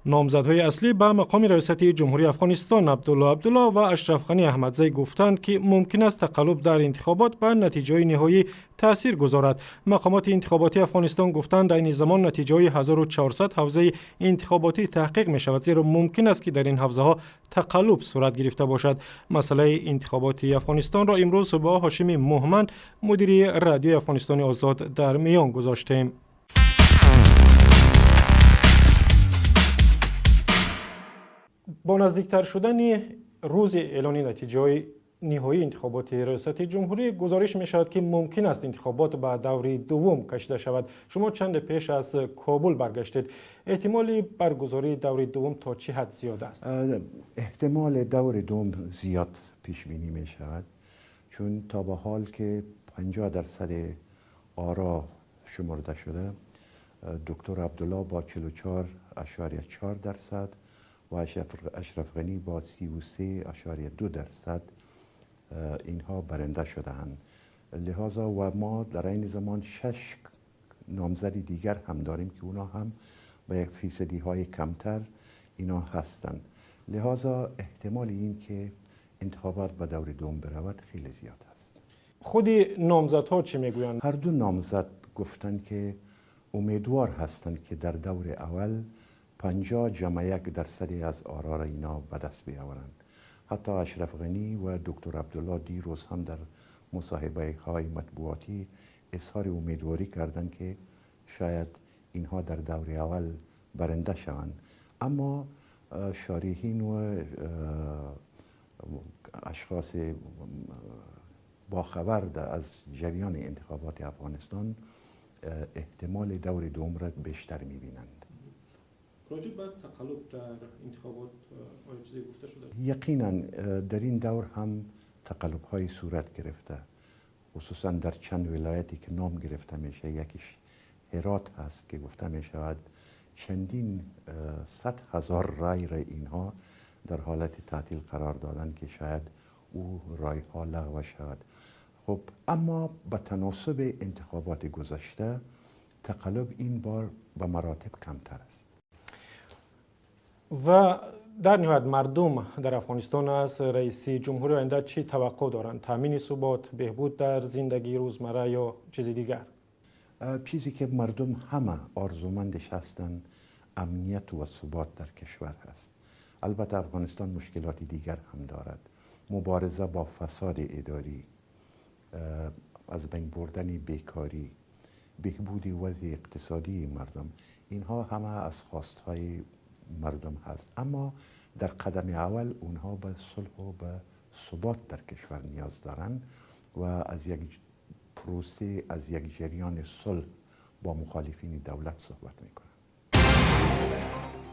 Номзадҳои аслӣ ба мақоми раёсати Ҷумҳурии Афғонистон, Абдулло Абдулло ва Ашраф Ғанӣ Аҳмадзай, гуфтанд, ки мумкин аст тақаллуб дар интихобот ба натиҷаҳои ниҳоӣ таъсир гузорад. Мақомоти интихоботии Афғонистон гуфтанд, айни замон натиҷаҳои 1400 ҳавзаи интихоботӣ таҳқиқ мешавад, зеро мумкин аст, ки дар ин ҳавзаҳо тақаллуб сурат гирифта бошад. Масъалаи интихоботи Афғонистонро имрӯз бо Ҳошими Муҳманд, мудири Радиои Афғонистони Озод, дар миён гузоштем. Бо наздиктар шудани рӯзи эълони натиҷаҳои ниҳоии интихоботи раёсати ҷумҳурӣ, гузориш мешавад, ки мумкин аст интихобот ба даври дуввум кашида шавад. Шумо чанде пеш аз Кобул баргаштед. Эҳтимоли баргузории даври дуввум то чӣ ҳад зиёд аст? Эҳтимоли даври дуввум зиёд пешбинӣ мешавад, чун то ба ҳол ки 50% оро шумурда шуда, доктор Абдулло бо 44.4% ва Ашраф Ғанӣ бо 33.2% инҳо баранда шудаанд. Лиҳозо ва мо дар айни замон шаш номзади дигар ҳам дорем, ки اونا ҳам ба як фисадиҳои камтар ино ҳастанд. Лиҳозо эҳтимоли ин ки интихобот ба даври дуввум биравад, хеле зиёд аст. Худи номзадҳо чӣ мегӯянд? Ҳар ду номзад гуфтанд, ки умедвор ҳастанд, ки дар даври аввал 50+1% аз оро ино ба даст биёваранд. Ҳатто Ашраф Ғанӣ ва доктор Абдулло дирӯз ҳам дар мусоҳибаҳои матбуотӣ изҳори умедворӣ карданд, ки шояд инҳо дар даври аввал баранда шаванд. Аммо шориҳин ва ашхоси бохабар аз ҷараёни интихоботи Афғонистон эҳтимоли даври дуввум را бештар мебинанд. Роҷеъ ба тақаллуб дар интихобот оё чизе гуфта шуда? Яқинан, дар ин давр ҳам тақаллубҳои сурат гирифта, хусусан дар чанд вилояте ки ном гирифта мешавад. Якиш Ҳерот ҳаст, ки гуфта мешавад чандин сад ҳазор рай را инҳо дар ҳолати таътил қарор доданд, ки шояд ӯ райҳо лағв шавад. Хуб, аммо ба таносуби интихоботи гузашта тақаллуб ин бор ба маротиб камтар аст. Ва дар ниҳоят, мардум дар Афғонистон аз раиси ҷумҳури оянда чӣ таваққӯъ доранд? Таъмини субот, беҳбуд дар зиндагии рӯзмарра ё чизи дигар? Чизе ки мардум ҳама орзумандаш ҳастанд, амният ва субот дар кишвар ҳаст. Албатта, Афғонистон мушкилоти дигар ҳам дорад: мубориза бо фасоди идорӣ, аз байн бурдани бекорӣ, беҳбуди вазъи иқтисодии мардум. Инҳо ҳама аз хостҳои мардум ҳаст, аммо дар қадами аввал онҳо ба сулҳу ба субот дар кишвар ниёз доранд ва аз як пروсе, аз як ҷараёни сулҳ бо мухолифини давлат суҳбат мекунанд.